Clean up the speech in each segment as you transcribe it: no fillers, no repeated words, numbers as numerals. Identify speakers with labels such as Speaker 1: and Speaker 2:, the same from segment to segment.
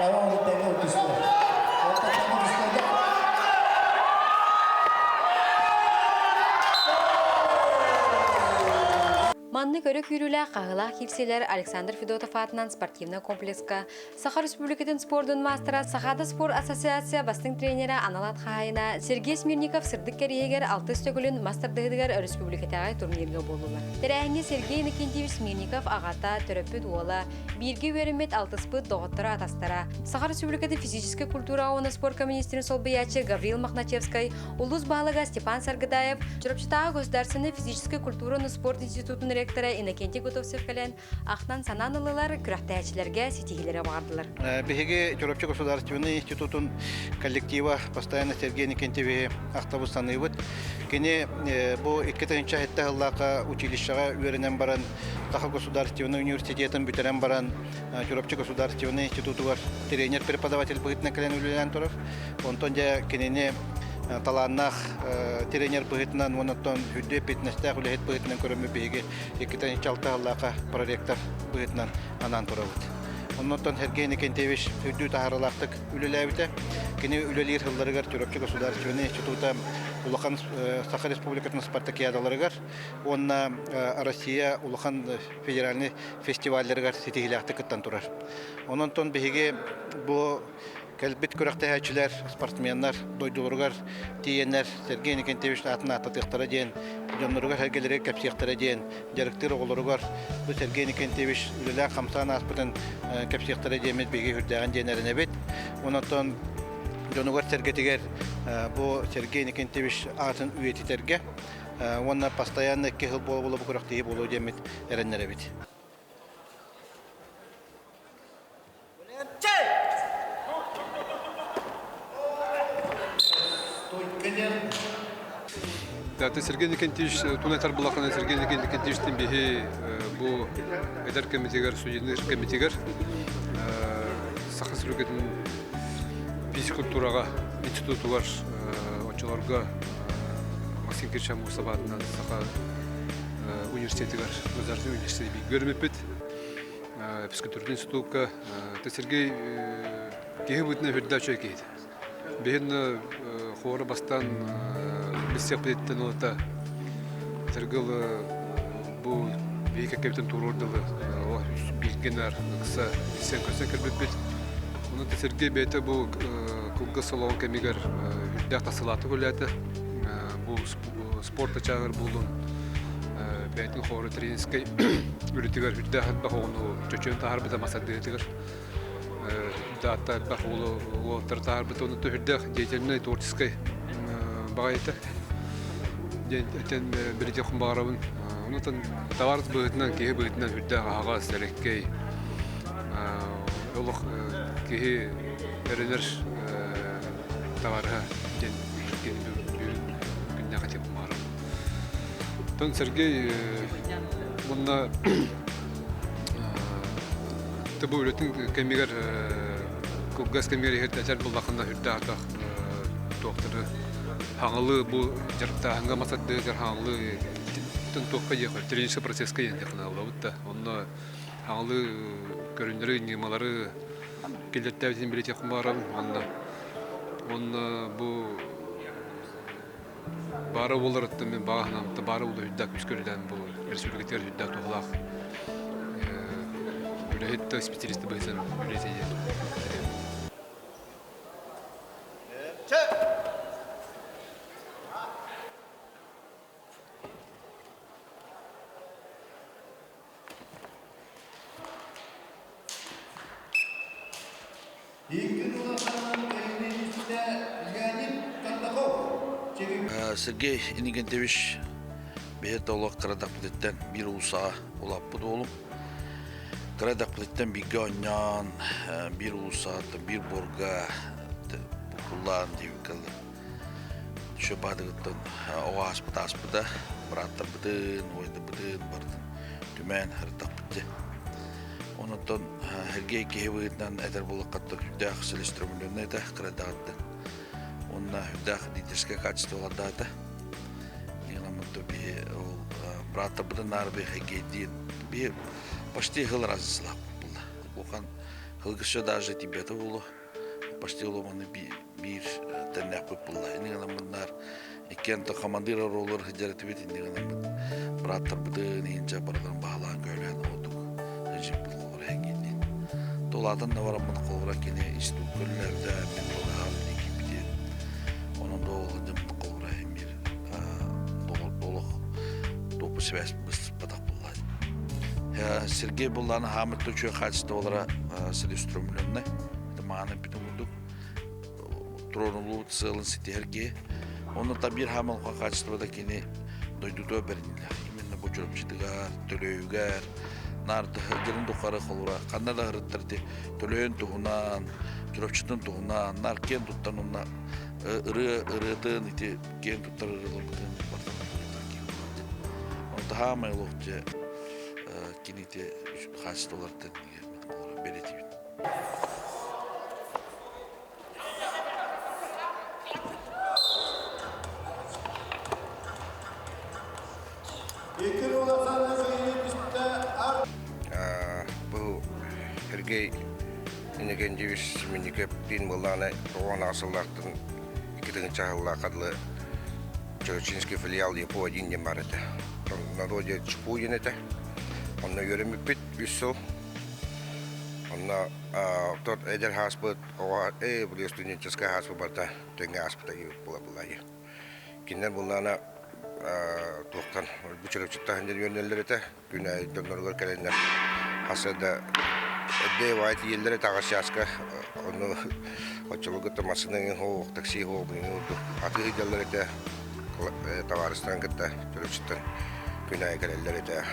Speaker 1: Барон тэҥҥэ тустар. Онтон тэҥҥэ тустарга
Speaker 2: Маннык өрө күүрүүлээх хаһыылаах киирсиилэр Александр Федотов аатынан спортивнай комплекска Саха Республикатын спордун маастара, Сахаада спорт ассоциация бастыҥ тренерэ анал ат хаһаайына Сергей Смирников сырдык кэриэһигэр алтыс төгүлүн мас тардыһыытыгар өрөспүүбүлүкэтээҕи турнирга буоллулар. Тэрээһиҥҥэ Сергей Иннокентьевич Смирников аҕата, төрөппүт уола, бииргэ үөрэммит алтыспыт доҕотторо-атастара, Саха Республикатын физическэй культураҕа уонна спорка министрин солбуйааччы Гаврил Мохначевскай, улуус баһылыга Степан Саргыдаев, Чурапчытааҕы государственнай физическэй культура уонна спорт институтун ректора Иннокентий Готовцев кэлэн ахтан-санаан ыллылар, күрэхтэһээччилэргэ ситиһиилэри баҕардылар.
Speaker 3: Биһиги Чурапчы государственный институтун коллектива постоянно Сергей Никентьевиһи ахтабыт саныыбыт. Кини бу 2007 сыллаахха училищеҕа үөрэнэн баран Саха государственный университетын бүтэрэн баран Чурапчы государственный институтугар тренер-преподаватель быһыытынан кэлэн үлэлээн турар. Онтон дьэ кинини талааннаах тренер быһыытынан уонна оттон үрдүк эппиэтинэстээх үлэһит быһыытынан көрөммүт биһиги иккитэн алта проректор быһыытынан анаан турабыт. Оннуттан Сергей Никентьевич үрдүү таһаарыылаахтык үлэлээбитэ. Кини үлэлиир сылларыгар Чурапчы государственный института улахан Саха Республикатын спартакиадаларыгар уонна Россия улахан федеральный фестивалларыгар ситиһиилээхтик кыттан турар. Онон биһиги бу Кэлбит күрэхтэһээччилэр, спортсменнар дойдуларыгар тиийэннэр Сергей Иннокентьевич аатын ааттатыахтара диэн, дьонноругар-сэргэлэригэр кэпсиэхтэрэ диэн, дьарыктыыр оҕолоругар бу Сергей Иннокентьевич үлэлээх-хамсаан ааспытын кэпсиэхтэрэ диэммит биһиги үрдээҕин диэн эрэнэбит. Онон дьонугар-сэргэтигэр бу Сергей Иннокентьевич аатын үйэтитэргэ уонна постоянно икки сыл буола-буола бу күрэхтэһии буолуо диэммит эрэннэрэбит.
Speaker 4: Дата Сергей Никентьевич тун этэр булахына Сергей Никентьевичтин биһи бу эдэр кэмитигэр судьялыыр кэмитигэр Саха Республикатын физкультураҕа институтугар оччолорго Максим Кирич Аммосов аатынан Саха университетыгар государственный университет бииргэ үөрэммиппит. Физкультурный институкка Сергей киһи быытынан үрдэ үчүгэй киһи. Биһин хуора бастаан билсиэхпититтэн ылата Сергей бу биһи кэккэбитин туруор дылы бииргэнэр ыкса билсэн көрсөн кэлбиппит. Онон Сергей бэйэтэ бу кылгас солоҕун кэмигэр үрдээх тасылаатык үлээтэ. Бу спорт ачааҕар буолун бэйэтин хоору тренерскэй үлэтигэр үрдээх элбэх оҕону чочуйан таһаарбыта масардыытыгар даатта элбэх уолу уолаттары таһаарбыта онно үрдээх деятельнай творческой баҕайыта диэн этэн биридиэхпин баҕарабын онутан товарыс быһыытынан киһи быһыытынан үрдээх аһаҕас элэккэй олох киһи эрэнэр товарыһа диэн күннээх этим баҕарабын Оттон Сергей уонна бу үлэтин кэмигэр кылгас кэмигэр иһэр этэр буллахына үрдээх элбэх туохтары хаҥылы бу дьарыктааһыҥҥа масардыгар хаҥылы туохха диэхэ тренерскэй процесска диэн диэххэ да онно хаҥылы көрүннэри ньымалары киллэртээбитин билиэтиэхпин баҕарабын уонна уонна бу Баара буоларыттан мин баҕа санаабыттан баара буолар үрдээх күүскэ үлэлээн бу республикатыгар үрдээх туһалаах үлэһит да специалист быһыытынан үлэлиэ диэн этэбин.
Speaker 5: Сергей Иннокентьевич биһи толох кырадахпытыттан биир улусаҕа улааппыт уолум. Кырадахпытыттан бииргэ оонньоон, биир улусаҕа биир буорга буккуллаан диэбиккэ Шөпаадыгыттан оҕо ааспыт ааспыта, бырааттарбытын, убайдарбытын барытын түмээн ырыттахпыт дьэ. Онон Сергей киһи быһыытынан этэр буоллаххаттан сүрдээх целеустремленный этэ кырадаҕыттан. Уонна сүрдээх лидерское качестволардаата. Иламмытта биһи ол бырааттарбытын наар би Сергейдиин биһи почти хыл разысылаах буолла. Улахан Кылгысча даже тибета болу. Почти оломаны биир тэннэхпит булла. Ини гынаммыннар иккиэн то командир роллар хыдьаратыбит ини гынаммыт браттарбытын иһинчэ барыларын баһылаан көөлөөн оҕотук режим холобура эҥгиннин. Тулаатан да бараммын холобура кини институт көрүлээбитэ мин балыһаал ини киирбитин. Онон доол дьаммыт холобура эмир олох туопу связь быспатах булла. Сергей буллааны хаамыт үчүгэй хаачыстыбалара целеустремленный. Это мааны бүтүн курдук туруоруллубут сыалын ситиһэр киһи. Онно табир хаамалга хаачыстыбата кини дойдутугар бэринилэр. Именно бу Чурапчытыгар, Төлөйүгэр, наар дьылын тухары холура ханна да ыһырыттар ти Төлөйүн туһунан, Чурапчытын туһунан, наар киэн туттан онно ырыа ырыатын ити киэн туттар ырыаларбытын бартан Онто хаамай олох дьэ кини ити хаачыстыбалартан бэлиэтиибит.
Speaker 6: Бу Сергей Иннокентьевич Семенников-тиин буоллаҕына тоҕо сыллаахтан икки тыһыынча сыллаахха дылы Чурапчинский филиал ЯПО один диэн баар этэ. Народе ЧПУ диэн этэ. Онно үөрэммиппит үс сыл. Онно тот эдэр хааспыт оҕо э били студенческай хааспыт барыта тэҥҥэ ааспыта буола буллаайы. Кинилэр буллаана туохтан бу Чурапчыттан диэн үөрэнэллэр этэ. Күн аайы дьонноругар кэлэннэр хас да эрдэ баай тиийэллэр этэ аҕыс чааска. Ону оччолорго массыына иҥин хоох, такси хоох иҥин курдук атыы сылдьаллар этэ. Табаарыстарын кытта Чурапчыттан күн аайы кэлэллэр этэ.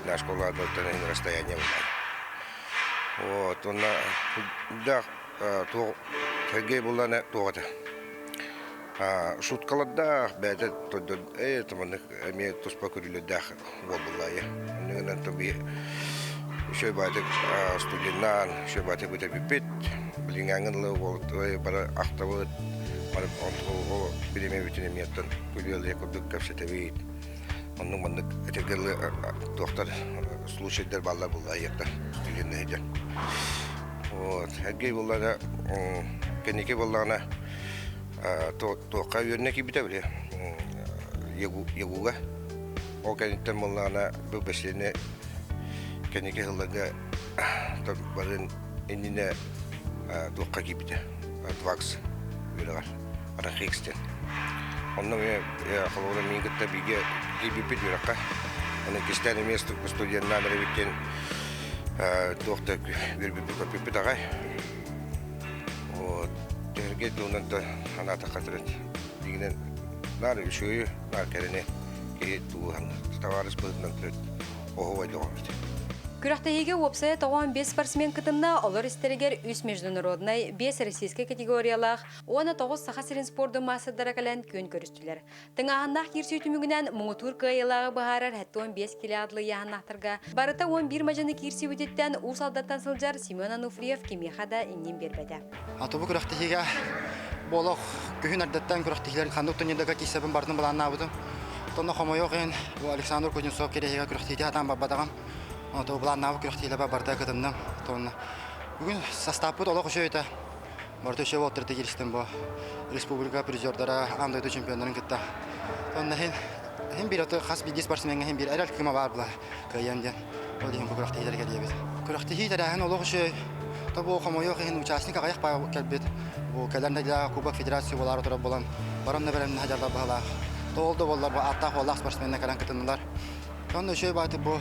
Speaker 6: Наш школа иһин расстояние буллаайы. Вот, уонна да туох Сергей буллана туох этэ шуткалардаах бэйэтэ ээ маннык эмиэ туспа көрүүлэрдээх уол буллаайы оннугунан то би үчүгэй баайдык студеннаан үчүгэй баайдык бүтэрбиппит билиҥҥээҥҥин ыла уол бары ахтабыт бары ол бириэмэбитин эмиэ оттон күлүөлэ курдук кэпсэтэбит оннук маннык этэргэ туохтар случайдар бааллар буллаайыахтар студеннаһыдьан вот Сергей буоллаҕына кэнники буоллаҕына туохха үөрэнэ киирбитэ били ЯГУга ол кэнниттэн буоллаҕына бу бэсиэни кэнники сылларга барын иннинэ туохха киирбитэ ВАКС үөрэҕэр Арахикс диэн онно эмиэ холобура миигин кытта бииргэ киирбиппит үөрэххэ ону иккистээн эмиэ студеннаан эрэбит диэн туох да үөрбүппүт аҕай вот Сергей туһунан да санаатахха төрөт дигинэн наар үчүгэйи наар кэрэни киһи тугу табаарыс быһыытынан төрөт оһуобай доҕорбут.
Speaker 2: Күрэхтэһиигэ уопсайа 95 спортсмен кытынна, олор истэригэр үс международнай, биэс российскай категориялаах уонна тоҕус Саха сирин спордун маастардара кэлэн күөн көрүстүлэр. Тыҥааһыннаах киирсүү түмүгүнэн муҥутуур кыайыылааҕы быһаарар 75 килэ адлы ыйааһыннаахтарга барыта 11 мадьыны киирсибититтэн Уус Алдантан сылдьар Семен Ануфриев кимиэхэ да иннин биэрбэтэ.
Speaker 7: Аты бу күрэхтэһиигэ буолуох күһүн эрдэттэн күрэхтэһиилэр ханнык турнирдарга киирсэбин барытын былааннаабытым. Онно хомойуох иһин бу Александр Кузнецов кирэһигэ күрэхтэһиитэ сатаан барбатаҕым. Онто былааннаабыт күрэхтэһиилэрбэр барыта кытынным. Тонна бүгүн састааппыт олох үчүгэй этэ. Барыта үчүгэй буолтар кииристим бу республика призердара, аан дойду чемпионнарын кытта. Онно иһин иһин биир аты хас биирдии спортсмеҥҥа иһин биир эрэл кыыма баар була кыайыам диэн. Ол иһин бу күрэхтэһиилэргэ диэбит. Күрэхтэһии тэрээһин олох үчүгэй. То бу хомойуох иһин участник аҕыйах баа кэлбит. Бу кэлэр нэдиэлэҕэ Кубок Федерация буолаары турар буолан, баран да бэлэмнэһэ сылдьаллар быһалаах. То ол да буоллар бу ааттаах уоллаах спортсменнар кэлэн кытыннылар. Онно үчүгэй баайты бу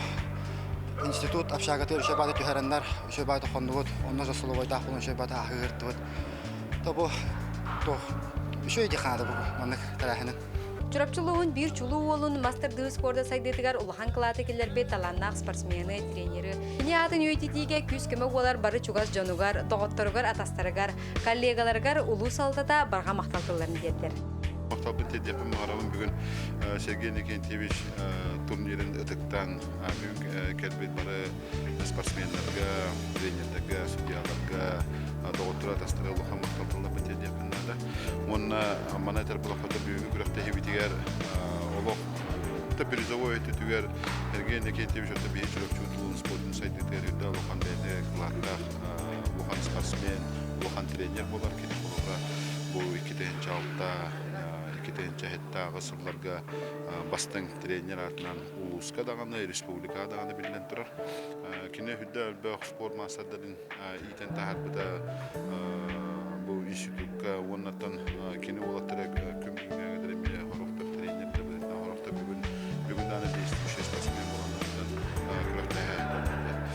Speaker 7: институт общагатыгар үчүгэй баайты түһэрэннэр, үчүгэй баайты хоннубут, онно засоловойдаах буолан үчүгэй баайты аһыыртыбыт. То бу туох үчүгэй дии хаада бу маннык тэрээһинин.
Speaker 2: Чурапчы улууһун биир чулуу уолун мастер-дыы спорда сайдыытыгар улахан кылааты киллэрбит талааннаах спортсмены, тренеры, кини аатын үйэтитиигэ күүс-көмө буолар бары чугас дьонугар, доҕотторугар, атастарыгар, коллегаларыгар улуус салалтата барҕа махтал тылларын тиэрдэр.
Speaker 8: Махталбын тиэрдиэхпин баҕарабын бүгүн Сергей Иннокентьевич турнирын ытыктаан бүгүн кэлбит бары спортсменнарга, тренердэргэ, судьяларга, доҕоттору атастара улахан махтал тылларбын тиэрдиэхпин наада. Уонна маны этэр буоллахха бүгүҥҥү күрэхтэһиибитигэр олох Оттон призовой өттүтүгэр Сергей Иннокентьевич оттон биһи Чурапчы тулун спордун сайдыытыгар үрдэ улахан бэйэтэ кылааттаах улахан спортсмен, улахан тренер буолар. Кини холобура бу 2006 2007 сылларга бастыҥ тренер аатынан улууска даҕаны, республикаҕа даҕаны биллэн турар. Кини үрдэ элбэх спорт маастардарын иитэн таһаарбыта бу институкка уоннаттан кини уолаттара күн бүгүҥҥэ эмиэ хорохтор тренердэр быһыытынан хорохтор бүгүн бүгүн даҕаны действующий спортсмен буоланнарыттан күрэхтэһэ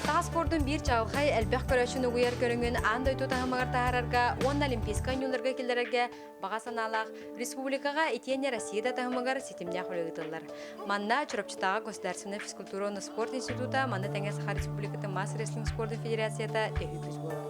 Speaker 2: Саха спордун биир чаҕылхай элбэх көрөөччүнү угуйар көрүҥүн аан дойду таһымыгар таһаарарга уонна олимпийскай оонньууларга киллэрэргэ баҕа санаалаах республикаҕа итиэннэ Россия да таһымыгар ситимнээх үлэ ыытыллар. Манна Чурапчытааҕы государственнай физкультура уонна спорт института, маны тэҥэ Саха Республикатын мас-рестлинг спордун федерацията төһүү күүс буолаллар.